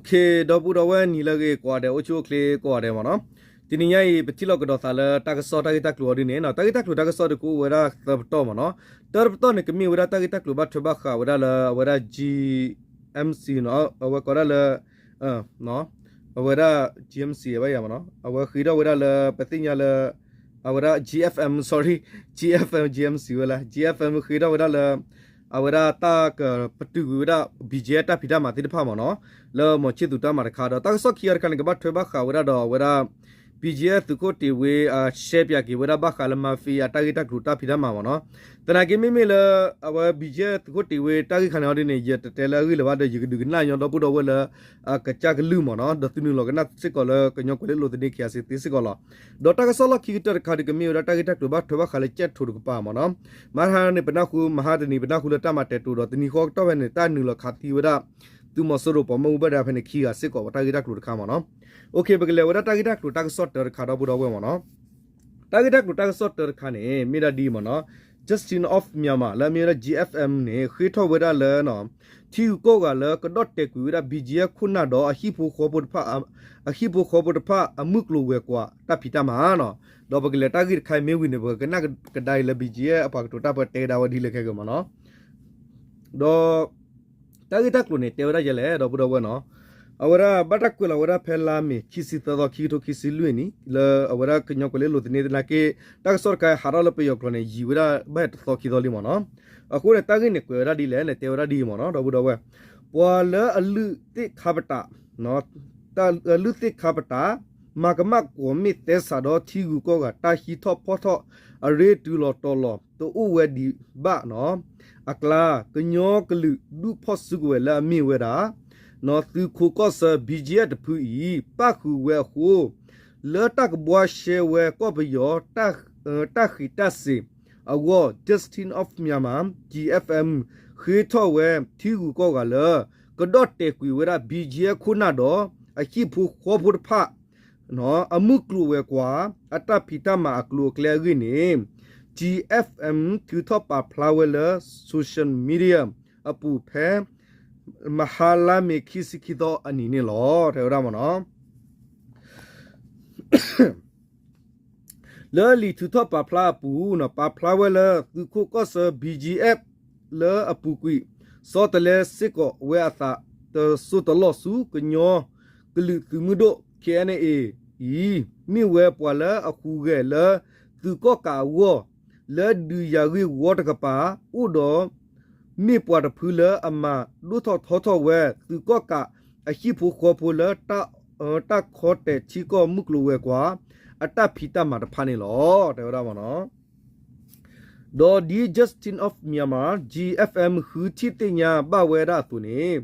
ဒီပုၢ်ဒီဝဲၢ်နံၤလၢအဂ့ၤကိးဂၤဒဲး အိၣ်ဆူၣ်အိၣ်ချ့ကိးဂၤဒဲးမ့ၢ်နီၤ, တနံၤညါအံၤ ပထံၣ်လိာ်ကဒီးသးလၢတၢ်ကစီၣ်တၢ်ဂ့ၢ်တၢ်ကျိၤအီၤဒ်န့ၣ်နီၤ, တၢ်ဂ့ၢ်တၢ်ကျိၤတၢ်ကစီၣ်တခါအိၣ်ဝဲဒၣ်သၢပတီၢ်မ့ၢ်နီၤ, တၢ်တပတီၢ်န့ၣ် ကမ့ၢ်ဝဲဒၣ်တၢ်ဂ့ၢ်တၢ်ကျိၤဘၣ်ထွဲဘၣ်ဃးဝဲဒၣ်လၢအဝဲဒၣ် G M C နီၤ, အဝဲကိးဒၣ်လၢ အဝဲဒၣ် G M C ဘၣ်ယၤမ့ၢ်နီၤ, အဝဲဃ့ထီၣ်ဝဲဒၣ်လၢ ပသ့ၣ်ညါလၢ အဝဲဒၣ် G F M, sorry, G F M, G M C ဝဲလၢ G F M ဃ့ထီၣ်ဝဲဒၣ်လၢ အဝဲဒၣ်တၢ်ကပတုာ်ကွံာ်ဝဲဒၣ် B G F တၢ်ဖံးတၢ်မၤသ့ၣ်တဖၣ်မ့ၢ်နီၤ, လၢမီၤဆံၣ်သူးတၢ်မၤတခါဒီး တၢ်ကစီၣ်ခံဂၤတခါန့ၣ် ကဘၣ်ထွဲဘၣ်ဃးဝဲဒၣ်ဒီးအဝဲဒၣ် B G F သုးခိၣ်တ့ၤဝ့ အရှဲပၠးက့ၤဝဲဒၣ်ဘၣ်ဃးလၢ mafia တၢ်ဂ့ၢ်တၢ်ကျိၤတၢ်ဖံးတၢ်မၤမ့ၢ်နီၤ, သနာ်က့မ့မ့ၢ်လၢ အဝဲ B G F သုးခိၣ်တ့ၤဝ့တၢ်ဂ့ၢ်ခါန့ၣ်အီၤဒ်န့ၣ် ယတတဲလၢအဂ့ၢ်လၢၤဘၣ်ဒီး ယကဒုးကနၣ်ညီဒီပုၢ်ဒီဝဲၢ်လၢ အကစၢ်ကလုၢ်မ့ၢ်နီၤ, ဒီးသုနုာ်လီၤကနၣ်စ့ၢ်ကီးလၢကညီကွဲၤလ့လိၤသန့ K I C သ့စ့ၢ်ကီးလီၤ. ဒီးတၢ်ကစီၣ်လီၢ်ခံကတၢၢ်တခါဒီး ကမ့ၢ်ဝဲဒၣ်တၢ်ဂ့ၢ်တၢ်ကျိၤဘၣ်ထွဲဘၣ်ဃးလၢကၠဲၣ်ထိးတကပၤမ့ၢ်နီၤ, မဟါန့ၣ် ပနၢ်ဟူ မဟါတနံၤ ပနၢ်ဟူလၢတၢ်မၤတဲာ်တိၤဒီး တနံၤဃီကတီၢ်ဖဲန့ၣ် တၢ်နုာ်လီၤခးသံဝဲဒၣ် သုးမီၤစိရိၤပိာ်မုၣ်ဘၣ်ဒၣ်ဖဲန့ၣ်ခံဂၤစ့ၢ်ကီး တၢ်ဂ့ၢ်တၢ်ကျိၤတခါမ့ၢ်နီၤ. ပကလဲၤဝဲဒၣ်တၢ်ဂ့ၢ်တၢ်ကျိၤတၢ်ကစီၣ်တၢတခါဒီပုၢ်ဒီဝဲၢ်မ့ၢ်နီၤ. တၢ်ဂ့ၢ်တၢ်ကျိၤတၢ်ကစီၣ်တၢတခါန့ၣ် မ့ၢ်ဒၣ်ဒ်အံၤမ့ၢ်နီၤ, Justice of Myanmar လၢအမ့ၢ်ဝဲဒၣ် G F M န့ၣ် ဃ့ထီၣ်ဝဲဒၣ်လၢ ထံဂုၤကီၢ်ဂၤလၢကဒီၣ်တဲာ်ကွံာ်ဝဲဒၣ် B G F ခိၣ်နၢ်ဒီး အဟံၣ်ဖိဃီဖိတဖၣ် အဟံၣ်ဖိဃီဖိတဖၣ် အမုၢ်ကျိၤဝဲၤကွာ်တၢ်ဖံးတၢ်မၤနီၤ. ဒီးပကလဲၤတၢ်ဂ့ၢ်တခါအံၤမ့ၢ်ဝံၤန့ၣ် ပကကနၣ်ကဒါအံၤလၢ B G F အပှၤကတိၤတၢ်ပၢတဲဒၣ်ဝဲဒ်လဲၣ်ခဲကမ့ၢ်နီၤ. ဒီး တၢ်ဂ့ၢ်တၢ်ကျိၤန့ၣ် တဲဝဲဒၣ်ယဲလဲၣ် ဒီပုၢ်ဒီဝဲၢ်နီၤ, အဝဲဒၣ်ဘၣ်တၢ်ကွဲးလီၤဝဲဒၣ်ဖဲလါမ့ၤ ခံဆံသၢသီ ခံကထိခံဆံလွံၢ်နံၣ် လၢအဝဲဒၣ်ကညီကွဲၤလ့လိၤသန့သနာ်က့ တၢ်ကစီၣ်တခါဟးထီၣ်လၢပယီၤကျိာ်န့ၣ် ယံာ်ဝဲဒၣ်ဘၣ်တသီခံသီလံမ့ၢ်နီၤ. အဃိန့ၣ် တၢ်ဂ့ၢ်န့ၣ်ကွဲးဝဲဒၣ်ဒ်လဲၣ်န့ၣ် တဲဝဲဒၣ်ဒ်အံၤမ့ၢ်နီၤ ဒီပုၢ်ဒီဝဲၢ်, ပှၤလၢအလုၢ်သ့ၣ်ခါပတာ် အလုၢ်သ့ၣ်ခါပတာ် မၤကမၣ်ကွီၢ်မ့ၢ်သဲစးဒီးထံဂုၤကီၢ်ဂၤ တၢ်ဟံးထီၣ်ဖီၣ်ထီၣ် အရ့တုၤလီၤတီၤလီၤ တအိၣ်ဝဲဒံးဘၣ်နီၤ. အကျါ ကညီကလုာ်ဒူၣ်ဖီၣ်စုကဝဲၤလၢအမ့ၢ်ဝဲဒၣ် သုးခိးကီၢ်ဆၢ B G F တဖုအံၤ ပၣ်ဃုာ်ဝဲအဃိ လၢတၢ်ကဘှါရှဲဝဲကီၢ်ပယီၤ တၢ်ဃံးတၢ်စ့ၤအဂီၢ် Justice of Myanmar, G F M ဃ့ထီၣ်ဝဲထံဂုၤကီၢ်ဂၤလၢ ကဒီၣ်တဲာ်ကွံာ်ဝဲဒၣ် B G F ခိၣ်နၢ်ဒီး အဟံၣ်ဖိဃီဖိတဖၣ် အမုၢ်ကျိၤဝဲၤကွာ် အတၢ်ဖံးတၢ်မၤအကျိၤအကျဲအဂ့ၢ်န့ၣ် G F M ထုးထီၣ်ပာ်ဖျါဝဲလၢ social media အပူၤဖဲ မဟါလါမ့ၤခံဆံခံသီအနံၤန့ၣ်လီၤ တဲဝဲဒၣ်မ့ၢ်နီၤ. လၢလံာ်ထုးထီၣ်ပာ်ဖျါအပူၤ ပာ်ဖျါဝဲလၢသုးခိးကီၢ်ဆၢ B G F လၢအပူၤကွံာ် ဆီတလဲစ့ၢ်ကီးဝဲအသး တစိၢ်တလီၢ်ဆူ ကညီကလုာ်သုးမုၢ်ဒိၣ် K N A အံၤ မ့ၢ်ဝဲပှၤလၢအဟူးဂဲၤလၢသုးကီၣ်ကးအဂီၢ် လၢဒုးယၤဂ့ၢ်ဝီတကပၤ အိၣ်ဒီး မ့ၢ်ပှၤတဖုလၢအမၤဒိၣ်ထီၣ်ထီထီၣ်ဝဲ သုးကီၣ်ကးအဟံၣ်ဖိဃီဖိလၢ တၢ်ခီတဲာ်ထံကီၢ်မုၢ်ကျိၤဝဲၤကွာ် အတၢ်ဖံးတၢ်မၤတဖၣ်န့ၣ်လီၤ တဲဝဲဒၣ်မ့ၢ်နီၤ. ဒီးဒ် Justice of Myanmar, G F M ဃုထံၣ်သ့ၣ်ညါဘၣ်ဝဲဒၣ်အသိးန့ၣ်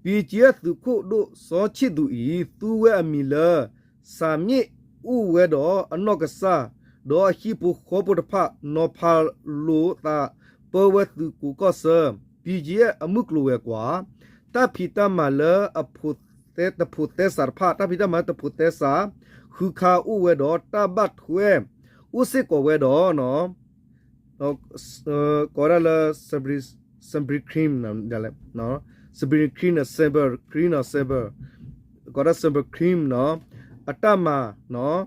ပီကၠံအဲၣ်သုးခိၣ်ဒိၣ်စီၤဆံၣ်သူးအံၤ သူဝဲအမံၤလၢ စၢ်မ့ၣ်အိၣ်ဝဲဒီးအနီၢ်ကစၢ် ဒီးအဟံၣ်ဖိဃီဖိတဖၣ် နီၤဖးလိာ်သးပၢဝဲသုးခိးကီၢ်ဆၢ ပီကၠံအဲၣ်အမုၢ်ကျိၤဝဲၤကွာ် တၢ်ဖံးတၢ်မၤလၢ တဖိးသဲစးတဖၣ် တၢ်ဖံးတၢ်မၤလၢတဖိးသဲစး ဃုခါအိၣ်ဝဲဒီး တၢ်ဘၣ်ထွဲ အိၣ်စ့ၢ်ကီးဝဲဒီး ကိးဝဲဒၣ်လၢ Siberian Cream, Siberian Cream, Siberian Cream, ကိးဒၣ် Siberian Cream နီၤ အတၢ်မၤ တၢ်လံၣ်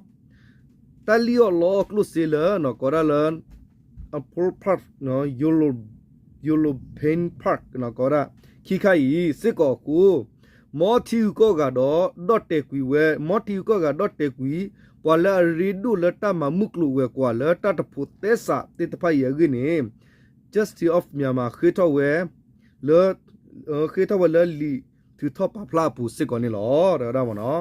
အီၣ်လီအီၣ်ကျိၣ်စ့လၢ ကိးဒၣ်လၢ Ampolla Park, Yolo Paint Park ကိးဝဲဒၣ် ခံခါအံၤစ့ၢ်ကီးအဃိ မ်ထံဂုၤကီၢ်ဂၤဒီး ဒီၣ်တဲာ်ကွံာ်ဝဲ မ်ထံဂုၤကီၢ်ဂၤဒီၣ်တဲာ်ကွံာ် ပှၤလၢအရ့ဒိၣ်လၢတၢ်မၤမုၢ်ကျိၤဝဲၤကွာ်လၢတၢ်တဖိးသဲစးသ့ၣ်တဖၣ်အံၤအဂ့ၢ်န့ၣ် Justice of Myanmar ဃ့ထီၣ်ဝဲ လၢ ဃ့ထီၣ်ဝဲလၢလံာ်ထုးထီၣ်ပာ်ဖျါအပူၤစ့ၢ်ကီးန့ၣ်လီၤ တဲဝဲဒၣ်မ့ၢ်နီၤ.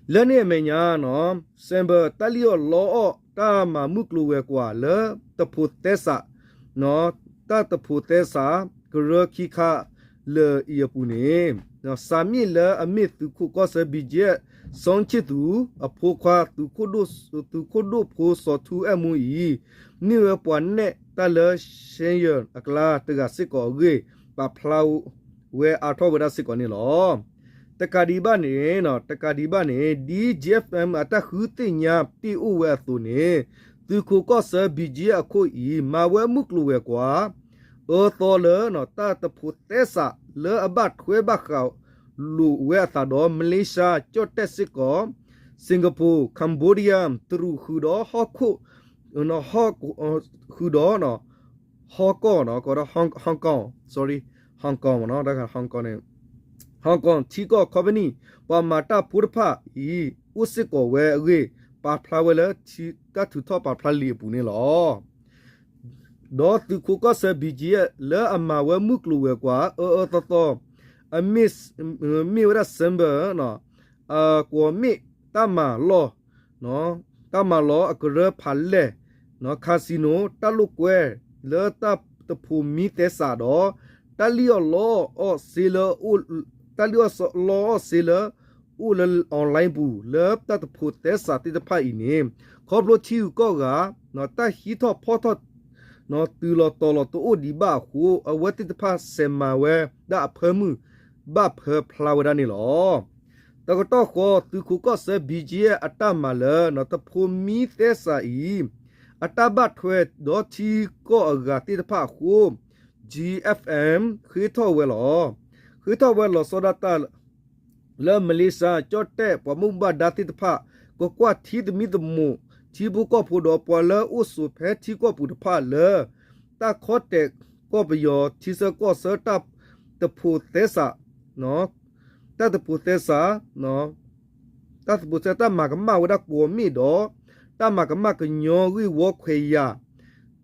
လၢန့ၣ်အမဲာ်ညါနီၤ December တၢ်လံၣ်အီၣ်လီအီၣ်တၢ်မၤမုၢ်ကျိၤဝဲၤကွာ်လၢတဖိးသဲစး တၢ်တဖိးသဲစး ကရၢခံခါလၢာ်အံၤအပူၤန့ၣ် စၢ်မ့ၣ်လၢအမ့ၢ်သုးခိးကီၢ်ဆၢ ဘံၣ်ကၠံအဲၣ် စီဆံၣ်သူး အဖိခွါ သုးခိၣ်ဒိၣ်ဖိစီၤထူအဲၣ်မူအံၤ မ့ၢ်ဝဲပှၤနဲၣ်တၢ်လၢ ရှဲယၢၣ်အကျါတဂၤစ့ၢ်ကီးအဂ့ၢ် ပာ်ဖျါဝဲအါထီၣ်ဝဲဒၣ်စ့ၢ်ကီးန့ၣ်လီၤ. တကးဒံးဘၣ်န့ၣ် တကးဒံးဘၣ်န့ၣ် ဒ် G F M အတၢ်ဃုသ့ၣ်ညါတ့ၢ်အိၣ်ဝဲအသိးန့ၣ် သုးခိးကီၢ်ဆၢ ဘံၣ်ကၠံအဲၣ်အခိၣ်အံၤ မၤဝဲမုၢ်ကျိၤဝဲၤကွာ် အၢသီလၢ တၢ်တဖိးသဲစးလၢအဘၣ်ထွဲဘၣ်ဃး လိာ်ဝဲအသးဒီး Malaysia ကၠီၣ်တဲၣ်စ့ၢ်ကီး, Singapore, Cambodia တရူးဃုာ်ဒီးဟီၣ်ခိၣ် ဃုာ်ဒီး ဟီၣ်ကီၢ် ကဒီး Hong Kong, sorry, Hong Kong မ့ၢ်နီၤ, Hong Kong န့ၣ် Hong Kong ထံကီၢ် company ပှၤမၤတၢ်ဖိတဖၣ်အံၤ အိၣ်စ့ၢ်ကီးဝဲအဂ့ၢ် ပာ်ဖျါဝဲလၢ တၢ်ထုးထီၣ်ပာ်ဖျါလံာ်အပူၤန့ၣ်လီၤ. ဒီးသုးခိးကီၢ်ဆၢ ဘံၣ်ကၠံၣ်အဲၣ် လၢအမၤဝဲမုၢ်ကျိၤဝဲၤကွာ် အၢအၢသီသီ အမ့ၢ် မ့ၢ်ဝဲဒၣ် December ကွီၢ်မ့ၣ် တၢ်မၤလီၢ် တၢ်မၤလီၢ်အကရၢဖးလဲၢ် casino တၢ်လိာ်ကွဲ လၢတၢ်တဖိးမံသဲစးဒီး တၢ်လံၣ်အီၣ်လီအီၣ်စ့လၢ တၢ်လံၣ်အီၣ်လီအီၣ်စ့လၢ အိၣ်လၢ online ပူၤ လၢတၢ်တဖိးသဲစးသ့ၣ်တဖၣ်အံၤန့ၣ် ခီဖျိထံဂုၤကီၢ်ဂၤ တၢ်ဟံးထီၣ်ဖီၣ်ထီၣ် တုၤလီၤတီၤလီၤတအိၣ်ဒံးဘၣ်အဃိ အဝဲသ့ၣ်တဖၣ်ဆဲးမၤဝဲဒၣ်အဖၢမုၢ် ဘၣ်ဖၢဖျါဝဲဒၣ်န့ၣ်လီၤ. တကတီၢ်ဃီ သုးခိးကီၢ်ဆၢ ဘံၣ်ကၠံၣ်အဲၣ် အတၢ်မၤလၢ တဖိးမံသဲစးအံၤ အတၢ်ဘၣ်ထွဲဒီးထံကီၢ်အဂၤသ့ၣ်တဖၣ်အဃိ G F M ဃ့ထီၣ်ဝဲလီၤ. ဃ့ထီၣ်ဝဲလီၤဆီဒၣ်တၢ် လၢ Malaysia ကၠီၣ်တဲၣ်ပှၤဘၣ်မူဘၣ်ဒါသ့ၣ်တဖၣ် ကကွၢ်ထံသမံသမိး ထံဖိကီၢ်ဖိဒီးပှၤလၢအအိၣ်ဆိးဖဲထံကီၢ်ပူၤတဖၣ်လၢ တၢ်ခီၣ်တဲာ်ကီၢ်ပယီၤ ထံဆၢကီၢ်ဆၢတၢ်တဖိးသဲစး တၢ်တဖိးသဲစး တၢ်တဖိးသဲစး တၢ်မၤကမၣ်ဝဲဒၣ်ကွီၢ်မ့ၣ်ဒီး တၢ်မၤကမၣ်ကညီဂ့ၢ်ဝီခွဲးယာ်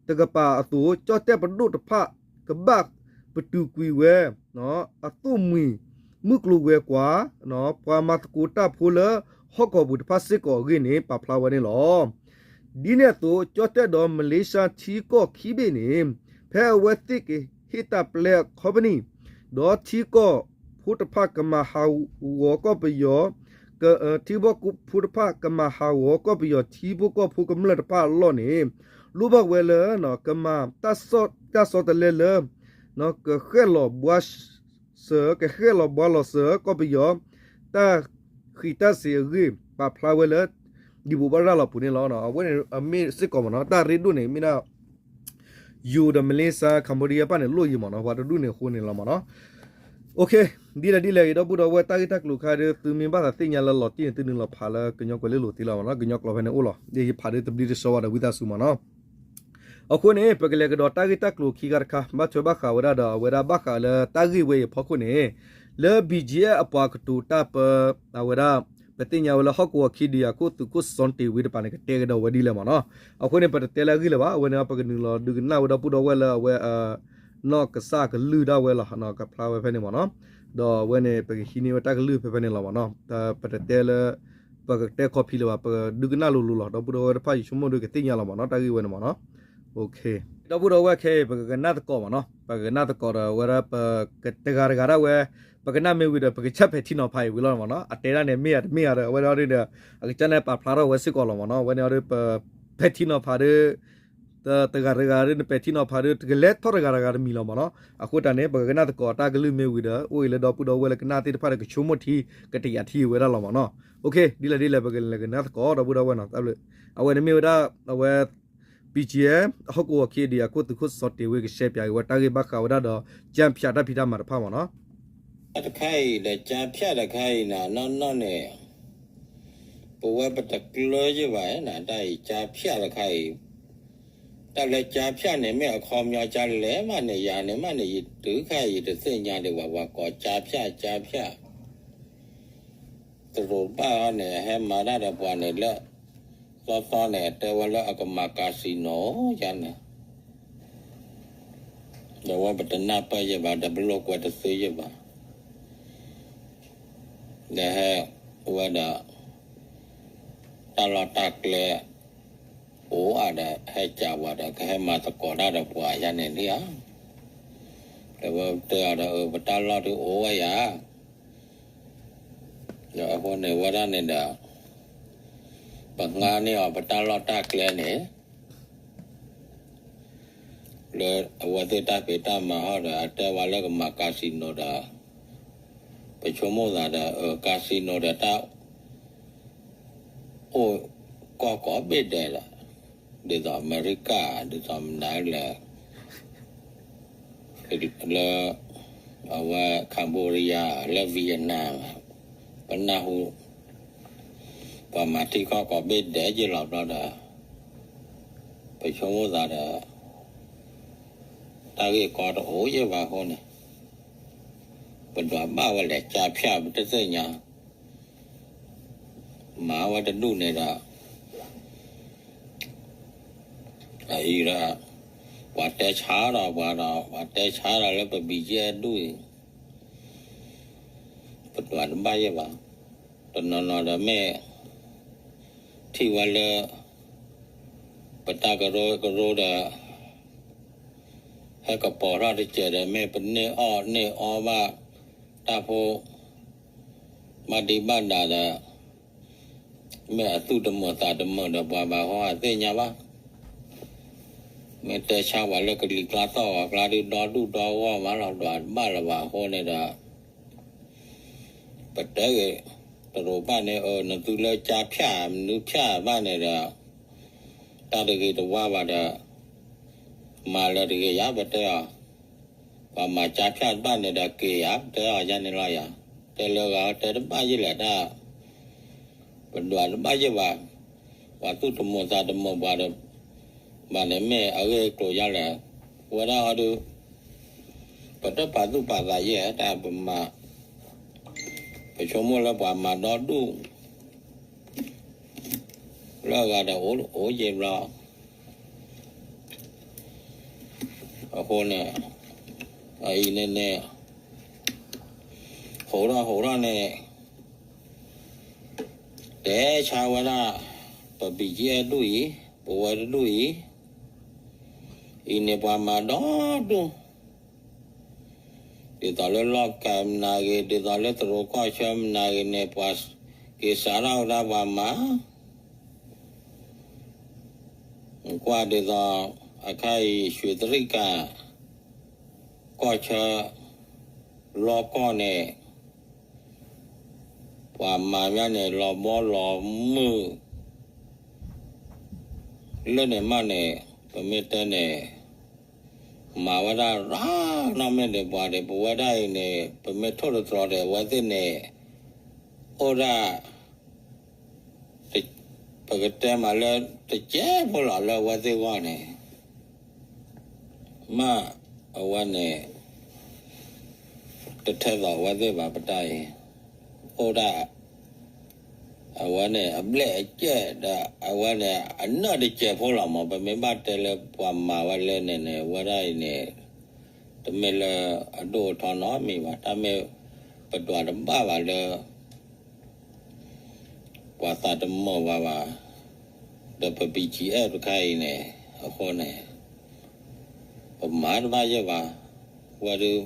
တကပၤအသိး ကၠီၣ်တဲၣ်ပဒိၣ်တဖၣ် ကဘၣ်ပတုာ်ကွံာ်ဝဲ အသိၣ်မှံၤ မုၢ်ကျိၤဝဲၤကွာ် ပှၤမၤသကိးတၢ်ဖိလၢဟီၣ်ကဝီၤပူၤတဖၣ်စ့ၢ်ကီးအဂ့ၢ်န့ၣ် ပာ်ဖျါဝဲန့ၣ်လီၤ. ဒ်န့ၣ်အသိး ကၠီၣ်တဲၣ်ဒီး Malaysia ထံကီၢ်ခံဘ့ၣ်န့ၣ် ဖဲအဝဲသ့ၣ်ကဟ့ၣ်တၢ်ပျဲ company ဒီးထံကီၢ်ဖိတဖၣ်ကမၤဟးဂီၤကီၢ်ပယီၤ ထံကီၢ်ဖိတဖၣ်ကမၤဟးဂီၤကီၢ်ပယီၤထံဖိကီၢ်ဖိကမျၢၢ်တဖၣ်အလီၢ်န့ၣ် လိၣ်ဘၣ်ဝဲလၢ ကမၤ တၢ်ဆီတလဲလၢ ကဃဲၣ်လီၤဘှါစၢၤ ကဃဲၣ်လီၤဘှါလီၤစၢၤကီၢ်ပယီၤ တၢ်ဃံးတၢ်စ့ၤအဂ့ၢ် ပာ်ဖျါဝဲလၢ ဒံးဘိးဘၣ်ရၤလီၤပူၤန့ၣ်လီၤ. အဝဲန့ၣ်အမ့ၢ်စ့ၢ်ကီးမ့ၢ်နီၤ တၢ်ရ့ဒိၣ်န့ၣ် မ့ၢ်ဒၣ် ယိၤဒီး Malaysia Cambodia ပၣ်န့ၣ်လိၣ်ယံၤမ့ၢ်နီၤ ပှၤတဒူၣ်န့ၣ်အဃိန့ၣ်လီၤမ့ၢ်နီၤ. ဒ်လဲၣ်ဒ်လဲၣ်ဂ့ၤ ဒီပုၢ်ဒီဝဲၢ်တၢ်ဂ့ၢ်တၢ်ကျိၤခါဒီး သုမ့ၢ်ဘၣ်သးသ့ၣ်ညါလၢလီၤတံၢ်န့ၣ် သုနုာ်လီၤဖးလၢကညီကွဲၤလ့လိၤသ့လီၤမ့ၢ်နီၤ ကညီကျိာ်ဖဲန့ၣ်အိၣ်လီၤ ယဖးဒီးတဘျံးတဆှီဘၣ်ဒီးဝံသးစူၤမ့ၢ်နီၤ. အဃိန့ၣ် ပကလဲၤကဒီးတၢ်ဂ့ၢ်တၢ်ကျိၤခံခါတခါ ဘၣ်ထွဲဘၣ်ဃးဝဲဒၣ်ဒီး အဝဲဒၣ်ဘၣ်ဃးလၢတၢ်ဂ့ၢ်ဝဲအံၤအဖီခိၣ်န့ၣ် လၢ ဘံၣ်ကၠံၣ်အဲၣ် အပှၤကတိၤတၢ်ပၢ အဝဲဒၣ် ပသ့ၣ်ညါဝဲလၢဟီၣ်ကဝီၤခံဒံးအခိၣ် သုးခိၣ်စီၤတ့ၤဝ့တပၤန့ၣ် ကတဲကဒီးဝဲဒ်လဲၣ်မ့ၢ်နီၤ. အဃိန့ၣ် ပတတဲလၢအဂ့ၢ်လၢၤဘၣ် အဝဲန့ၣ် ပကနုာ်လီၤဒုးကနၣ်ဝဲဒီပုၢ်ဒီဝဲၢ်လၢအဝဲ နီၢ်ကစၢ်ကလုၢ်ဒၣ်ဝဲလီၤ ကဖျါဝဲဖဲန့ၣ်မ့ၢ်နီၤ. ဒီးအဝဲန့ၣ် ပကဟံးန့ၢ်ဝဲတၢ်ကလုၢ်ဖဲဖဲန့ၣ်လီၤမ့ၢ်နီၤ. ပတတဲလၢ ပကတဲခီဖံးလၢၤဘၣ် ပကဒုးကနၣ်လိၤလိၤလီၤ ဒီပုၢ်ဒီဝဲၢ်တဖၣ်ယဆိကမိၣ်ဒီးကသ့ၣ်ညါလီၤမ့ၢ်နီၤ တၢ်ဂ့ၢ်ဝဲန့ၣ်မ့ၢ်နီၤ. ဒီပုၢ်ဒီဝဲၢ်ခဲအံၤ ပကကနၣ်သကိးမ့ၢ်နီၤ ပကကနၣ်သကိးဒီး အဝဲဒၣ်ပကတဂၤတဂၤဒၣ်ဝဲ ပကနၣ်မ့ၢ်ဝံၤဒီး ပကဆၢဖဲးထံနီၤဖးအံၤဝံၤလီၤမ့ၢ်နီၤ အတဲဒၣ်န့ၣ်မ့ၢ်ဧါတမ့ၢ်ဧါဒီး အဝဲဒၣ်ဒီး အကစၢ်န့ၣ်ပာ်ဖျါထီၣ်ဝဲစ့ၢ်ကီးလီၤမ့ၢ်နီၤ အဝဲန့ၣ်ဒီးပဖဲးထံနီၤဖးဒီး တဂၤတဂၤဒီးနပဲာ်ထံနီၤဖးဒီး တကလဲၤထီၣ်တဂၤတဂၤတမံၤလီၤမ့ၢ်နီၤ. အဃိတၢ်န့ၣ် ပကကနၣ်သကိးတၢ်ကလုၢ်မ့ၢ်ဝံၤဒီး အိၣ်အံၤလၢဒီပုၢ်ဒီဝဲၢ်လၢကနၣ်သ့ၣ်တဖၣ်ဒီး ကဆိကမိၣ်ထံ ကတယာ်ထံဝဲဒၣ်လီၤမ့ၢ်နီၤ. ဒ်လဲၣ်ဒ်လဲၣ် ပကလဲၤကနၣ်သကိးဒီပုၢ်ဒီဝဲၢ်နီၤ အဝဲန့ၣ်မ့ၢ်ဝဲဒၣ် အဝဲ ဘံၣ်ကၠံၣ်အဲၣ် ဟီၣ်ကဝီၤခံဒံးအခိၣ်သုးခိၣ်စီၤတ့ၤဝ့ကရှဲပၠးက့ၤဝဲတၢ်ဂ့ၢ်ဘၣ်ဃးဝဲဒၣ်ဒီး ကၠၢ်ဖၠၣ်တၢ်ဖံးတၢ်မၤတဖၣ်မ့ၢ်နီၤ. တခါအံၤဒီး ကၠၢ်ဖၠၣ်တခါအံၤန့ၣ် နီၢ်နီၢ်န့ၣ် ပဝဲပတကျၢၤယဘၣ်နၤ တၢ်အံၤကၠၢ်ဖၠၣ်တခါအံၤ တၢ်လၢကၠၢ်ဖၠၣ်န့ၣ် မ့ၢ်အခီပညီကၠၢ်လဲၣ်မးန့ၣ် ယၤန့ၣ်မးန့ၣ် ယတုၤခါအံၤ ယတသ့ၣ်ညါဒံးဘၣ် ပှၤကိးကၠၢ်ဖၠၣ် ကၠၢ်ဖၠၣ် တရူးဘၣ်အီၤန့ၣ် ဟဲမၤတၢ်ဒီးပှၤန့ၣ်လၢ သီသီန့ၣ် တဲဝဲလၢအကမၤ casino ယၤန့ၣ် ဒီးဝဲပတနၢ်ပၢၢ်ယဘၣ် ဒီးပလိာ်ကွဲတသ့ယဘၣ် ဒီးဟဲဝဲဒီး တၢ်လီၢ်တၢ်ကျဲ အိၣ်အါဒီး ဟဲကးဝဲဒီး ကဟဲမၤသကိးတၢ်ဒီးပှၤယၤန့ၣ်လံဧါ ဒီးဝဲတဲအီၤဒီး ပတၢ်လီၢ်ဒုးအိၣ်ဝဲယၤ ဒီးအဃိန့ၣ် ဝဲဒၣ်န့ၣ်ဒီး ပငါန့ၢ်အီၤပတၢ်လီၢ်တၢ်ကျဲန့ၣ် လၢအဝဲသ့ၣ်တၢ်ဖံးတၢ်မၤဟီၣ်ဒီး အတဲဝဲလၢကမၤ casino ဒီး ပဆိကမိၣ်သးဒီး casino ဒီးတၢ် အိၣ်ကီၢ်ကိးဘ့ၣ်ဒဲးလီၤ. ဒ်သိးအမဲရကၤ ဒ်သိးမနုၤလဲၣ် လၢ အဝဲ Cambodia လၢ Vietnam ပနၢ်ဟူ ပှၤမၤထံကီၢ်ကိးဘ့ၣ်ဒဲးယ့ၢ်လီၤဘျီဒီး ပဆိကမိၣ်သးဒီး တၢ်ဂ့ၢ်ကီတအိၣ်ယ့ၢ်ဘၣ်အဃိန့ၣ် ပဒွးဘၣ်ဝဲလဲၤကၠါဖၠၣ်ပတသ့ၣ်ညါ မၤဝဲတဒူၣ်န့ၣ်ဒီး အအံၤဒီး ပှၤတဲဆါဒီးပှၤဒီး ပှၤတဲဆါဒီးလၢပ BGF ဒူၣ်အံၤ ပဒွးတဘၣ်ယဲၢ်ဘၣ်. တနီၤနီၤဒီးမ့ၢ် ထံၣ်ဝဲလၢ ပတၢ်ကရၢကရိဒီး ဟဲကပီၤထီၣ်တစဲးဒီး မ့ၢ်ပန့ၢ်အီၣ်န့ၢ်အီဘၣ် တၢ်ဖိ ဘၣ်ဒံးဘၣ်ဒါဒီး မ့ၢ်အသူၣ်တမုာ်သးတမုာ်ဒီးပှၤဘၣ်ဟီအသ့ၣ်ညါဘၣ်. မ့ၢ်တဲဆါပှၤလၢကလံၤကျါသီၣ်ဂီၤကျါဒုး ဒီဒူၣ်ဒီဂီၢ်မးလီၤ ဒွးတဘၣ်လၢၤဘၣ်အဃိန့ၣ်ဒီး ပတဲဂ့ၤ တရူးဘၣ်န့ၣ် အၢ နသုလၢကၠါဖၠၣ် မနုၤဖၠၣ်ဘၣ်န့ၣ်ဒီး တၢ်တဂ့ၤတဝါဘၣ်ဒီး မၤလၢၤတဂ့ၤယၤ ပတဲအီၤ, ပှၤမၤကၠါဖၠၣ်တဘၣ်န့ၣ်ဒီးက့ၤယၤ ပတဲအီၤယၤန့ၣ်လီၤယၤ, တဲလၢဂၤတဲတဘၣ်ယဲၢ်လဲၣ်တၢ် ပဒွးတဘၣ်ယဲၢ်ဘၣ်, ပှၤသူၣ်တမုာ်သးတမုာ်ပှၤဒီး ဘၣ်န့ၣ်မ့ၢ်အဂ့ၢ်အကျိၤယါလဲၣ်, ဝဲဒၣ်အီၤဒုး ပတပာ်သူၣ်ပာ်သးယဲၢ်တၢ်ပမၤ, ပဆိကမိၣ်လၢပှၤမၤဒီဒူၣ် လၢအဂၤဒီးအိၣ်အိၣ်ယဲၢ်ဘျီ အဃိန့ၣ် အအံၤန့ၣ်န့ၣ် ဟိးထီၣ်ဟိးထီၣ်န့ၣ် တဲဆါဝဲဒၣ် ပ BGF ဒူၣ်အံၤ ပဝဲတဒူၣ်အံၤ အံၤန့ၣ်ပှၤမၤဒီဒူၣ် ဒ်သိးလၢလီၢ်ကၤမနၤဂ့ၤ ဒ်သိးလၢတရူးကီၢ်ဆၢမနၤဂ့ၤန့ၣ် ပှၤက့ၤစးထီၣ်ဝဲဒၣ်ပှၤမၤ ကွၢ်ဒ်သိး အခါအံၤ ရွှေတြိဂံ ကီၢ်ဆၢ လီၢ်ကီၢ်န့ၣ် ပှၤမၤမးန့ၣ် လီၤဘီလီၤမုၢ် လၢန့ၣ်မးန့ၣ် ပမ့ၢ်တဲန့ၣ် မၤဝဲဒၣ်ရၤနီၢ်မ့ၢ်ဒံးပှၤဒီး ပဝဲဒၣ်အံၤန့ၣ် ပမ့ၢ်ထိၣ်တတြီၤဒီး အဝဲသ့ၣ်န့ၣ် အိၣ်ဒၣ် ပကတဲမးလၢ တစဲးဖိလီၤလၢအဝဲသ့ၣ်ဂီၢ်န့ၣ် မ့ၢ်အဝဲန့ၣ် တထဲသိးအဝဲသ့ၣ်ဘၣ်ပတၢ်အံၤ အိၣ်ဒၣ် အဝဲန့ၣ် အဘျဲၣ်အကဲၣ်ဒီး အဝဲန့ၣ် အနၢၣ်တစဲးဖိလီၤမး ပမ့ၢ်ဘၣ်တဲလၢပှၤမၤဝဲလၢန့ၣ်န့ၣ် အဝဲဒၣ်အံၤန့ၣ် တမ့ၢ်လၢအဒိၣ်အထီနီတမံၤဘၣ် တၢ်မ့ၢ်ပဒွးတဘၣ်ဘၣ်လၢ ပှၤသးတမုာ်ဘၣ်ဘၣ် ဒီးပ BGF တခါအံၤန့ၣ် အဃိန့ၣ် ပမၤတဘၣ်ယဲၢ်ဘၣ်, ဝဲဒုး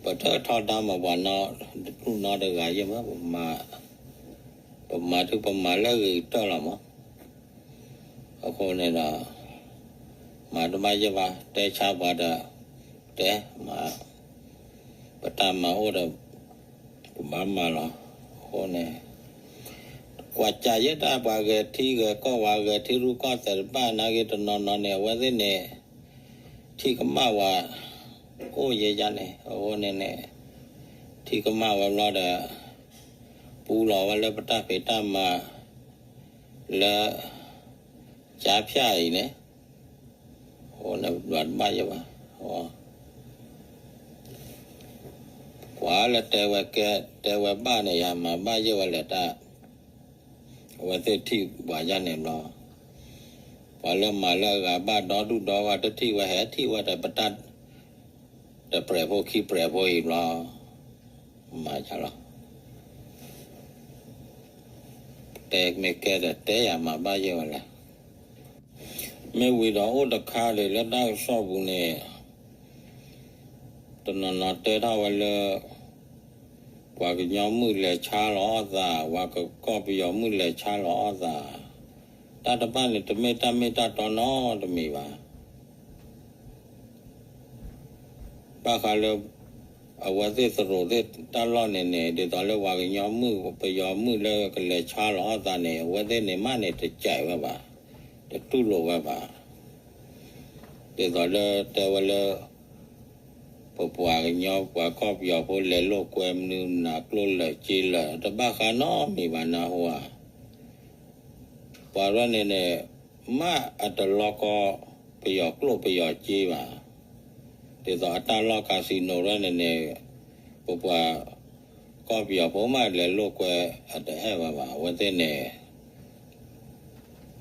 ပတထီဒါမးပှၤနီတဒူၣ်နီတဂၤယဲၢ်မး, ပမၤဒုးပမၤလၢအဂ့ၤကတၢၢ်လီၤမး, အဃိန့ၣ်ဒီး မၤတဘၣ်ယဲၢ်ဘၣ် တဲဆါပှၤဒီး တဲမၤ ပတၢ်မၤအိၣ်ဒီး ပဘၣ်မၤလီၤ. အဃိန့ၣ် ကွၢ်ကၢယဲၢ်တၢ်ပှၤဂဲၤထံဂဲၤကီၢ်ပှၤဂဲၤထံရူၢ်ကီၢ်သဲးတဘၣ်နာ်က့တနီၤနီၤန့ၣ် အဝဲသ့ၣ်န့ၣ် ထံၣ်ကမၣ်ဝဲ အိၣ်ယဲၢ်ယါန့ၣ် အဃိန့ၣ်န့ၣ် ထံၣ်ကမၣ်ဝဲဘျီဒီး ပူလီၤဝဲလၢပတၢ်ဖံးတၢ်မၤ လၢ ကၠါဖၠၣ်အံၤန့ၣ် အဃိန့ၣ် ပဒွးတဘၣ်ယဲၢ်ဘၣ် ပှၤလၢတဲဝဲကဲ တဲဝဲဘၣ်န့ၣ် ယမၤဘၣ်ယဲၢ်ဝဲလဲၣ်တၢ် အဝဲသ့ၣ်ထံၣ်ပှၤယါန့ၣ်ဘျီ ပှၤလၢမၤလၢအဂၤဘၣ်ဒီဒူၣ်ဒီဝါတထံၣ်ဝဲဟဲထံၣ်ဝဲဒီးပတၢ် တပြဲၤဖိခံပြဲၤဖိအံၤဘျီ မၤယါလီၤ တဲမ့ၢ်ကဲဒီးတဲယၤမၤဘၣ်ယဲၢ်ဝဲလဲၣ် မ့ၢ်ဝံၤဒီးအိၣ်တခါဒီးလၢတၢ်ကစီၣ်ပူၤန့ၣ် တနီၤနီၤတဲထီၣ်ဝဲလၢ ပှၤကညီမုၣ်လဲၤဆါလီၤအီၣ်သး ပှၤကီၢ်ပယီၤမုၣ်လဲၤဆါလီၤအီၣ်သး တၢ်တဖၣ်န့ၣ် တမ့ၢ်တၢ်မ့ၢ်တၢ်တီနီတမံၤဘၣ် ဘၣ်ဃးလၢ အဝဲသ့ၣ်သရိာ်သ့ၣ်တၢ်လီၢ်န့ၣ်န့ၣ် ဒ်သိးလၢပှၤကညီမုၣ် ပယီၤမုၣ်လၢကလဲၤဆါလီၤအီၣ်သးန့ၣ် အဝဲသ့ၣ်န့ၣ်မးန့ၣ် တကြိုက်ဝဲဘၣ်, တတူၢ်လိာ်ဝဲဘၣ်. ဒ်သိးလၢတဲဝဲလၢ ပပှၤကညီပှၤကီၢ်ပယီၤဖိလဲၤလိာ်ကွဲမနုၤမနၤကျိၣ်လၢာ်စ့လၢာ် တဘၣ်ဃးနီတမံၤဘၣ်နဟူဧါ. ပှၤရဲၣ်န့ၣ်န့ၣ် မ့ၢ်အတလီၢ်ကီၢ်ပယီၤကျိၣ်ပယီၤစ့ဘၣ်. ဒ်သိးအတၢ်လီၢ်casinoရဲၣ်န့ၣ်န့ၣ် ပပှၤ ကီၢ်ပယီၤဖိမးလဲၤလိာ်ကွဲအတအဲၣ်ဝဲဘၣ်. အဝဲသ့ၣ်န့ၣ်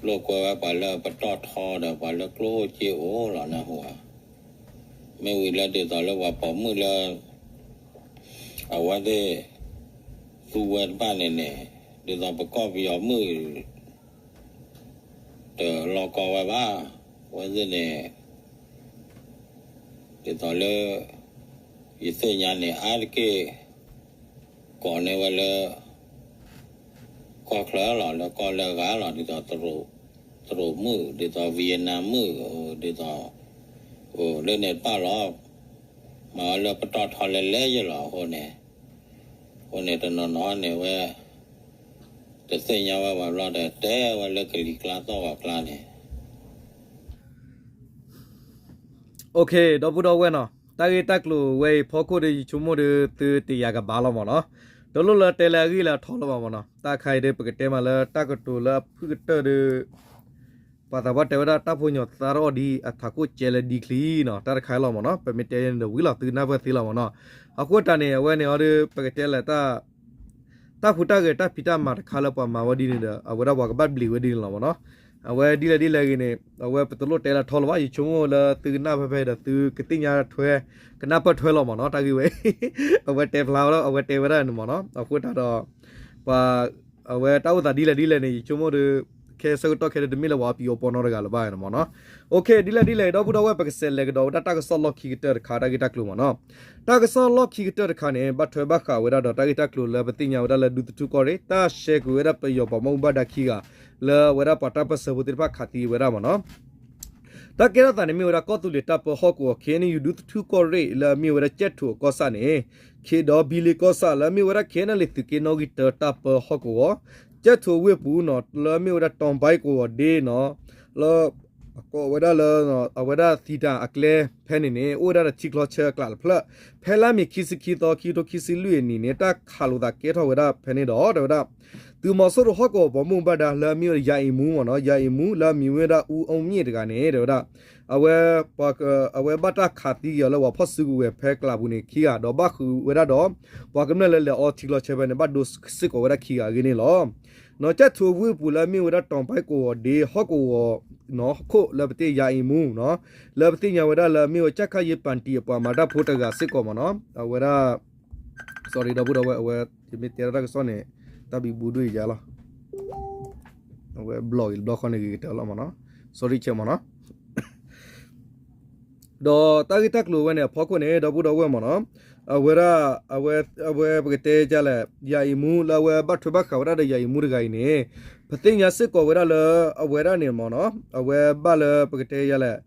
လိာ်ကွဲဝဲပှၤလၢပတီၢ်ထီဒီးပှၤလၢကျိၣ်အိၣ်စ့အိၣ်လီၤနဟူဧါ. မ့ၢ်ဝံၤလၢဒ်သိးလၢပှၤပိာ်မုၣ်လၢ အဝဲသ့ၣ် သူဝဲတဖၣ်န့ၣ်န့ၣ် ဒ်သိးပကီၢ်ပယီၤမုၣ် တလီၢ်ကီၢ်ဝဲဘၣ်. အဝဲသ့ၣ်န့ၣ် ဒ်သိးလၢ ယသ့ၣ်ညါန့ၣ် အါတက့ၢ် ကိးန့ၢ်ဝဲလၢ ကီၢ်ချၢလီၤ လၢကီၢ်လၢဂၤလီၤ ဒ်သိး တရူးမုၣ် ဒ်သိး Vietnam မုၣ် ဒ်သိး လၢန့ၣ်တဖၣ်လီၤ. မၤဝဲလၢပတီၢ်ထီလဲၤလဲၤယဲလီၤအဃိန့ၣ် အဃိန့ၣ်တနီၤနီၤန့ၣ်ဝဲ တသ့ၣ်ညါဝဲဘၣ်ဘျီဒီး တဲဝဲလၢကလံၤကျါသီၣ်ဂီၤကျါန့ၣ် ဒီပုၢ်ဒီဝဲၢ်နီၤ တၢ်ဂ့ၢ်တၢ်ကျိၤဝဲအံၤဖီခိၣ်ဒီး ယဆိကမိၣ်ဒီးသုတယာ်ကဘၣ်လီၤမ့ၢ်နီၤ. တလိၣ်လၢတဲလၢအဂ့ၢ်လၢအထီလီၤဘၣ်မ့ၢ်နီၤ. တၢ်ခါအံၤဒီး ပကတဲမးလၢတၢ်ကတိၤလၢအဖုၣ်ကတၢၢ်ဒီး ပှၤသးပှၢ်တဲဝဲဒၣ်တၢ်ဖိညီၤသါထီၣ်အီၤဒ်အထးခိၣ်ကဲလၢဒ်ချံနီၤ. တၢ်တခါအံၤလီၤမ့ၢ်နီၤ. ပမ့ၢ်တဲန့ၣ်ဒီးဝံၤလီၤ သုကနၢ်ပၢၢ်သ့လီၤမ့ၢ်နီၤ. အဃိတၢ်န့ၣ် အဝဲန့ၣ်အီၤဒီး ပကတဲလၢ တၢ်ဟူးတၢ်ဂဲၤတၢ်ဖံးတၢ်မၤတခါလၢပှၤမၤဝဲဒ်န့ၣ်ဒီး အဝဲဒၣ်ပှၤကဘၣ်ဘျံးဝဲဒ်န့ၣ်လီၤမ့ၢ်နီၤ. အဝဲဒ်လဲၣ်ဒ်လဲၣ်ဂ့ၤန့ၣ် အဝဲပတလိၣ်တဲလၢထီလီၤဘၣ် ယဆိကမိၣ်လၢသုကနၢ်ဖဲဖဲဒီးသုကသ့ၣ်ညါထွဲ ကနၢ်ပၢၢ်ထွဲလီၤမ့ၢ်နီၤ တၢ်ဂ့ၢ်ဝဲ အဝဲတဲဖျါဝဲဒၣ် အဝဲတဲဝဲဒၣ်န့ၣ်မ့ၢ်နီၤ. အဃိတၢ်ဒီး ပှၤ အဝဲတၢ်အိၣ်သးဒ်လဲၣ်ဒ်လဲၣ်န့ၣ် ယဆိကမိၣ်ဒီး ခဲဆၢကတီၢ်ခဲဒီးတမ့ၢ်လၢပှၤအီပံၤအီပီနီတဂၤလၢၤဘၣ်န့ၣ်မ့ၢ်နီၤ. ဒ်လဲၣ်ဒ်လဲၣ် ဒီပုၢ်ဒီဝဲၢ် ပကစးလဲၤကဒီးဝဲဒၣ်တၢ်ကစီၣ်လီၢ်ခံကတၢၢ်တခါ တၢ်ဂ့ၢ်တၢ်ကျိၤမ့ၢ်နီၤ. တၢ်ကစီၣ်လီၢ်ခံကတၢၢ်တခါန့ၣ် ဘၣ်ထွဲဘၣ်ဃးဝဲဒၣ်ဒီးတၢ်ဂ့ၢ်တၢ်ကျိၤလၢပသ့ၣ်ညါဝဲဒၣ်လၢဒူသထူကီၢ်ရ့ၣ် တၢ်ရှဲကွံာ်ဝဲဒၣ်ပယီၤပှၤဘၣ်မူဘၣ်ဒါခံဂၤ လၢအဝဲဒၣ်ပှၤတၢ်ပၢၢ်ဆၢဖိသ့ၣ်တဖၣ်ခးသံဝဲဒၣ်မ့ၢ်နီၤ. တၢ်ကဲထီၣ်သးန့ၣ်မ့ၢ်ဝဲဒၣ်ကီၢ်သူလ့ၤတၢ်ပၢဟီၣ်ကဝီၤ ခ့ၣ်အဲၣ်ယူၣ် ဒူသထူကီၢ်ရ့ၣ်လၢအမ့ၢ်ဝဲဒၣ်ကၠဲၣ်ထိးအကီၢ်ဆၣ်န့ၣ် ခ့ဒီးဘံလ့ကီၢ်ဆၣ်လၢအမ့ၢ်ဝဲဒၣ် ခ့ၣ်အဲၣ်ယူၣ် သုးက့နီၣ်ဂံၢ်တၢတၢ်ပၢဟီၣ်ကဝီၤ ကၠဲၣ်ထိးဝ့ၢ်ပူၤနီၤ လၢအမ့ၢ်ဝဲဒၣ်တီၤဘဲကဝီၤဒ့နီၤ လၢ အကိးဝဲဒၣ်လၢ အဝဲဒၣ်သံတၢ်အကျဲဖဲန့ၣ်န့ၣ် အိၣ်ဝဲဒၣ်ဒီးထံချီဆၢအကျးတဖျၢၣ် ဖဲလါမ့ၤခံဆံခံသီ ခံကထိခံဆံလွံၢ်အနံၣ်န့ၣ် တၢ်ခးလိာ်သးကဲထီၣ်ဝဲဒၣ်ဖဲန့ၣ်ဒီး တဲဝဲဒၣ် သုးမီၤစိရိၤဟီၣ်ကဝီၤပှၤဘၣ်မူဘၣ်ဒါလၢအမ့ၢ်ဝဲဒၣ် ယၤအံၤမူမ့ၢ်နီၤ ယၤအံၤမူ လၢအမံၤဝဲဒၣ်အူအီၣ်မံၣ်တဂၤန့ၣ် တဲဝဲဒၣ် အဝဲ အဝဲဘၣ်တၢ်ခးသံက့ၤအီၤလၢပှၤဖီၣ်စုကဝဲၤဖဲကျးပူၤန့ၣ်ခံဂၤ ဒီးဘၣ်ဃုာ်ဝဲဒၣ်ဒီး ပှၤကမျၢၢ်လၢလဲၤအီထံချီဆၢဖဲန့ၣ် ဘၣ်ဒိစ့ၢ်ကီးဝဲဒၣ်ခံဂၤအဂ့ၢ်န့ၣ်လီၤ. နီၤ ကၠဲၣ်ထိးဝ့ၢ်ပူၤလၢအမ့ၢ်ဝဲဒၣ်တီၤဘဲကဝီၤဒ့ဟီၣ်ကဝီၤ နီၤ ခိၣ်လၢပသ့ၣ်ယၤအံၤမူနီၤ လၢပသ့ၣ်ညါဝဲဒၣ်လၢအမ့ၢ်ဝဲ ကၠၣ်ခၣ်ယ့ပၣ်တံၣ် အပှၤမၤတၢ်ဖိတဂၤစ့ၢ်ကီးမ့ၢ်နီၤ အဝဲဒၣ် sorry ဒီပုၢ်ဒီဝဲၢ် အဝဲ ယမ့ၢ်တဲထီၣ်တၢ်ကစီၣ်န့ၣ် တၢ်ဘံဘူဒိၣ်ယၤလီၤ အဝဲဘျီၣ်ဂ့ၤတဘျီဃီန့ၣ်ဂ့ၤကတၢၢ်လီၤမ့ၢ်နီၤ sorry ဆဲးမ့ၢ်နီၤ ဒီးတၢ်ဂ့ၢ်တၢ်ကျိၤဝဲန့ၣ် အဖီခိၣ်န့ၣ် ဒီပုၢ်ဒီဝဲၢ်မ့ၢ်နီၤ အဝဲဒၣ် အဝဲ အဝဲပကတဲဒ်လဲၣ် ယၤအံၤမူလၢအဝဲဘၣ်ထွဲဘၣ်ဃးဝဲဒၣ်ဒီးယၤအံၤမူတဂၤအံၤန့ၣ် ပသ့ၣ်ညါစ့ၢ်ကီးဝဲဒၣ်လၢ အဝဲဒၣ်န့ၣ်မ့ၢ်နီၤ အဝဲဘၣ်လၢပကတဲဒ်လဲၣ်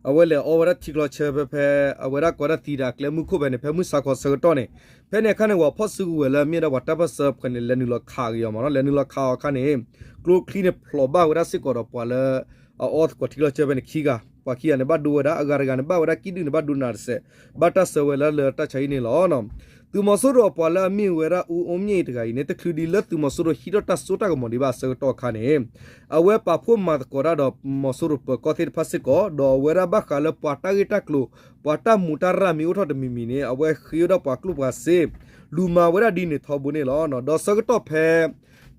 အဝဲလဲၤအီဝဲဒၣ်ထံချီဆၢဖဲဖဲ အဝဲဒၣ်ကိးဒၣ်သံတၢ်အကျဲမုၢ်ခိၣ်ဖဲန့ၣ် ဖဲမုၢ်ဆါခီဆၢကတီၢ်န့ၣ် ဖဲန့ၣ်အခါန့ၣ် ပှၤဖီၣ်စုကဝဲၤလၢအမ့ၢ်ဝဲဒၣ်ပှၤတၢ်ပၢၢ်ဆၢဖဲန့ၣ် လဲၤနုာ်လီၤခးက့ၤအီၤမ့ၢ်နီၤ လဲၤနုာ်လီၤခးအီၤအခါန့ၣ် ကျိချံန့ၣ်ဖျိးဘၣ်ဝဲဒၣ်စ့ၢ်ကီးဒီးပှၤလၢ အအီသကိးထံချီဆၢဖဲန့ၣ်ခံဂၤ ပှၤခံဂၤန့ၣ်ဘၣ်ဒိဝဲဒၣ် အဂၤတဂၤန့ၣ်ဘၣ်ဝဲဒၣ်ကံၣ်ဒုၣ်န့ၣ်ဘၣ်ဒိနးတစဲး ဘၣ်တၢ်ဆၢဝဲလၢလၢတၢ်ဆါဟံၣ်န့ၣ်လီၤ. သုးမီၤစိရိၤအပှၤလၢအမ့ၢ်ဝဲဒၣ်အူအီၣ်မံၣ်တဂၤအံၤန့ၣ် တချုးဒံးလၢသုးမီၤစိရိၤဟံးထီၣ်တၢ်စိတၢ်ကမီၤဒံးဘၣ်အဆၢကတီၢ်အခါန့ၣ် အဝဲပာ်ဖှိၣ်မၤသကိးတၢ်ဒီးမီၤစိရိၤပၢၤကီၢ်သ့ၣ်တဖၣ်စ့ၢ်ကီး ဒီးအဝဲဒၣ်ဘၣ်ဃးလၢပှၤတၢ်ဂ့ၢ်တၢ်ကျိၤ ပှၤတၢ်မူးတၢ်ရၢ်မ့ၢ်အိၣ်ထီၣ်တမံၤမံၤန့ၣ် အဝဲဃ့ဝဲဒၣ်ပှၤကျိၣ်ပှၤစ့ လူၤမၤဝဲဒၣ်ဒ်န့ၣ်ထီဘိန့ၣ်လီၤ. ဒီးဆၢကတီၢ်ဖဲ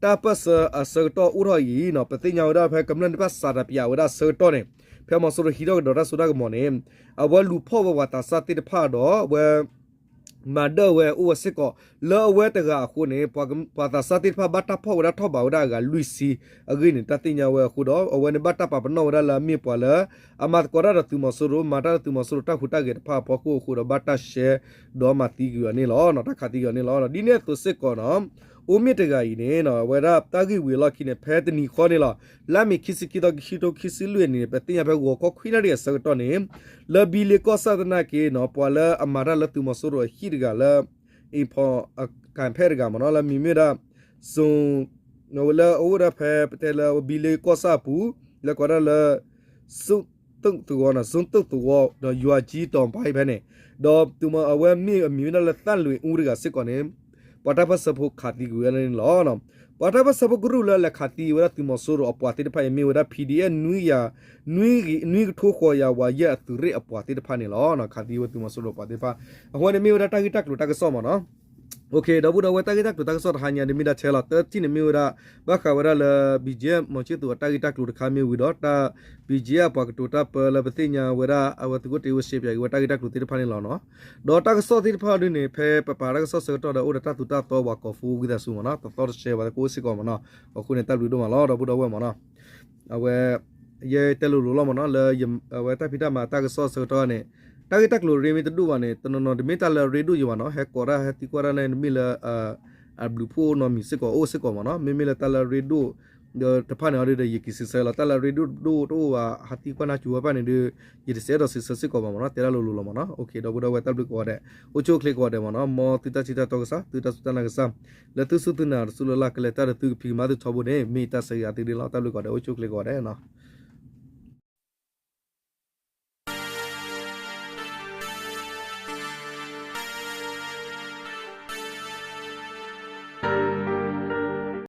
တၢ်ပၢၢ်ဆၢအဆၢကတီၢ်အိၣ်ထီၣ်အံၤနီၤ ပသ့ၣ်ညါဝဲဒၣ်ဖဲကမျၢၢ်သ့ၣ်တဖၣ်စးတပျးဝဲဒၣ်အဆၢကတီၢ်န့ၣ် ဖဲမီၤစိရိၤဟံးထီၣ်ကဒီးတၢ်စိတၢ်ကမီၤန့ၣ် အဝဲလူၤဖီၣ်ဝဲပှၤသးစၢ်သ့ၣ်တဖၣ်ဒီး အဝဲ မၤဒၢၣ်ဝဲအိၣ်ဝဲစ့ၢ်ကီး လၢအဝဲတဂၤအဃိန့ၣ် ပှၤသးစၢ်သ့ၣ်တဖၣ်ဘၣ်တၢ်ဖီၣ်ဝဲဒၣ်ထီၣ်ဘးဝဲဒၣ်အဂၤလွံၢ်ဆံအဂ့ၢ်န့ၣ် တၢ်သ့ၣ်ညါဝဲအဃိဒီး အဝဲန့ၣ်ဘၣ်တၢ်ပာ်ပနီၣ်ဝဲဒၣ်လၢအမ့ၢ်ပှၤလၢ အမၤသကိးတၢ်ဒီးသုးမီၤစိရိၤ မၤတၢ်ဒီးသုးမီၤစိရိၤတၢ်ဟူးတၢ်ဂဲၤတဖၣ်အဖီခိၣ်အဃိဒီး ဘၣ်တၢ်ရှဲ ဒီးမၤသံကွံာ်အီၤန့ၣ်လီၤ. တၢ်ခးသံကွံာ်အီၤန့ၣ်လီၤ. ဒ်န့ၣ်အသိးစ့ၢ်ကီးနီၤ အူမ့ၢ်တဂၤအံၤန့ၣ် အဝဲဒၣ်တၢ်ဂ့ၢ်ဝံၤအလီၢ်ခံန့ၣ် ဖဲတနံၤဃီန့ၣ်လီၤ. လါမ့ၤခံဆံခံသီ ခံကထိခံဆံလွံၢ်အနံၣ်န့ၣ် ပသ့ၣ်ညါဖဲဂီၤခီခွံနၣ်ရံၣ်အဆၢကတီၢ်န့ၣ် လၢဘံလ့ကီၢ်ဆၣ်သနာ်က့နီၤ ပှၤလၢအမၤတၢ်လၢသုးမီၤစိရိၤအဟံၣ်တဂၤလၢ အံၤဖီအကၣ်ဖဲတဂၤမ့ၢ်နီၤ လၢမံၤမ့ၢ်ဒၣ် စိ လၢအအိၣ်ဒၣ်ဖဲပတဲလၢဘံလ့ကီၢ်ဆၣ်အပူၤ လၢကိးဒၣ်လၢ စိ သုးကီၤ zone သုးသဝီ ဒီးယွၤကၠံတီၤဖါအံၤဖဲန့ၣ်, ဒီးသုးမီၤအဝဲမ့ၢ်အမံၤဝဲဒၣ်လၢသၣ်လွံၣ်အူတဂၤစ့ၢ်ကီးန့ၣ် ပှၤတၢ်ပၢၢ်ဆၢဖိခးသံကွံာ်ဝဲဒၣ်န့ၣ်လီၤ. ပှၤတၢ်ပၢၢ်ဆၢဖိကရူၢ်လၢလဲၤခးသံဝဲဒၣ်သုးမီၤစိရိၤအပှၤသ့ၣ်တဖၣ်အံၤ မ့ၢ်ဝဲဒၣ် PDF နွံကထိဃိးယၤဝးယဲၢ်အသုးရ့ၣ်အပှၤသ့ၣ်တဖၣ်န့ၣ်လီၤ. ခးသံဝဲသုးမီၤစိရိၤအပှၤသ့ၣ်တဖၣ် အဃိန့ၣ်မ့ၢ်ဝဲဒၣ်တၢ်ဂ့ၢ်တၢ်ကျိၤတၢ်ကစီၣ်မ့ၢ်နီၤ. ဒီပုၢ်ဒီဝဲၢ် တၢ်ဂ့ၢ်တၢ်ကျိၤတၢ်ကစီၣ်တဟါညါဒ်မ့ၢ်ဒၣ်ထဲလီၤ. တထံၣ်န့ၣ်မ့ၢ်ဝဲဒၣ် ဘၣ်ဃးဝဲဒၣ်လၢ BGF မီၤကၠံၣ်သူၤအတၢ်ဂ့ၢ်တၢ်ကျိၤတခါမ့ၢ်ဝံၤဒီး တၢ် BGF အပှၤကတိၤတၢ်ပၢလၢပသ့ၣ်ညါဝဲဒၣ် အဝဲသုးခိၣ်တ့ဝဲရှဲပၠးက့ၤဝဲတၢ်ဂ့ၢ်တၢ်ကျိၤသ့ၣ်တဖၣ်န့ၣ်လီၤနီၤ. ဒီးတၢ်ကစီၣ်သ့ၣ်တဖၣ်ဒ်န့ၣ် ဖဲပပာ်တၢ်ကစီၣ်ဆၢကတီၢ်ဒီး အိၣ်ဒီးတၢ်သူတၢ်သီပှၤကိးဖုဝံသးစူၤမ့ၢ်နီၤ, တသီတရှဲပှၤသကိးစ့ၢ်ကီးမ့ၢ်နီၤ. အဃိန့ၣ် တၢ်ဘျုးဒိၣ်မးလီၤ ဒီပုၢ်ဒီဝဲၢ်မ့ၢ်နီၤ. အဝဲ ယဲတဲလိၤလိၤလီၤမ့ၢ်နီၤ လၢအဝဲတၢ်ဖံးတၢ်မၤတၢ်ကစီၣ်ဆၢကတီၢ်န့ၣ် တၢ်ဂ့ၢ်တၢ်ကျိၤရ့မ့ၢ်တဒိၣ်ဘၣ်န့ၣ် တနီၤနီၤ တမ့ၢ်တၢ်လၢအရ့ဒိၣ်ယံၤဘၣ်နီၤ, ဟဲကိးတၢ်ဟဲသံကွၢ်တၢ်န့ၣ် တမ့ၢ်လၢ အဘျုးဖှိၣ်နီတမံၤစ့ၢ်ကီးအိၣ်စ့ၢ်ကီးမ့ၢ်နီၤ. မ့မ့ၢ်လၢတၢ်လၢအရ့ဒိၣ် ဒီးတဖၣ်န့ၣ်အီၤဒီး ယက့ၤစံးဆၢလီၤ တၢ်လၢအရ့ဒိၣ်ဒိၣ်တအိၣ်ဘၣ် ဟးသံကွၢ်နၢ်စူၤဝဲဘၣ်န့ၣ်ဒီး ယတစဲးဒီးစံးဆၢစ့ၢ်ကီးဘၣ်မ့ၢ်နီၤ, တဲဒၣ်လိၤလိၤလီၤမ့ၢ်နီၤ. ဒီပုၢ်ဒီဝဲၢ် တၢ်ဘျုးကိးဂၤဒဲး အိၣ်ဆူၣ်အိၣ်ချ့ကိးဂၤဒဲးမ့ၢ်နီၤ, မ်သုတၢ်ထံၣ်တၢ်တီကစၢ် သုတၢ်စူၢ်တၢ်နာ်ကစၢ် လၢသုစူၢ်သုနာ်တစူၢ်လၢ်လၢ် ကလဲၤတၢ်ဒီးသုကဖံးကမၤသုထီဘိန့ၣ် မ့ၢ်တၢ်ဆၢဂ့ၤအသုဒ်လီၤ. တၢ်ဘျုးကိးဂၤဒဲး အိၣ်ဆူၣ်အိၣ်ချ့ကိးဂၤဒဲးနီၤ.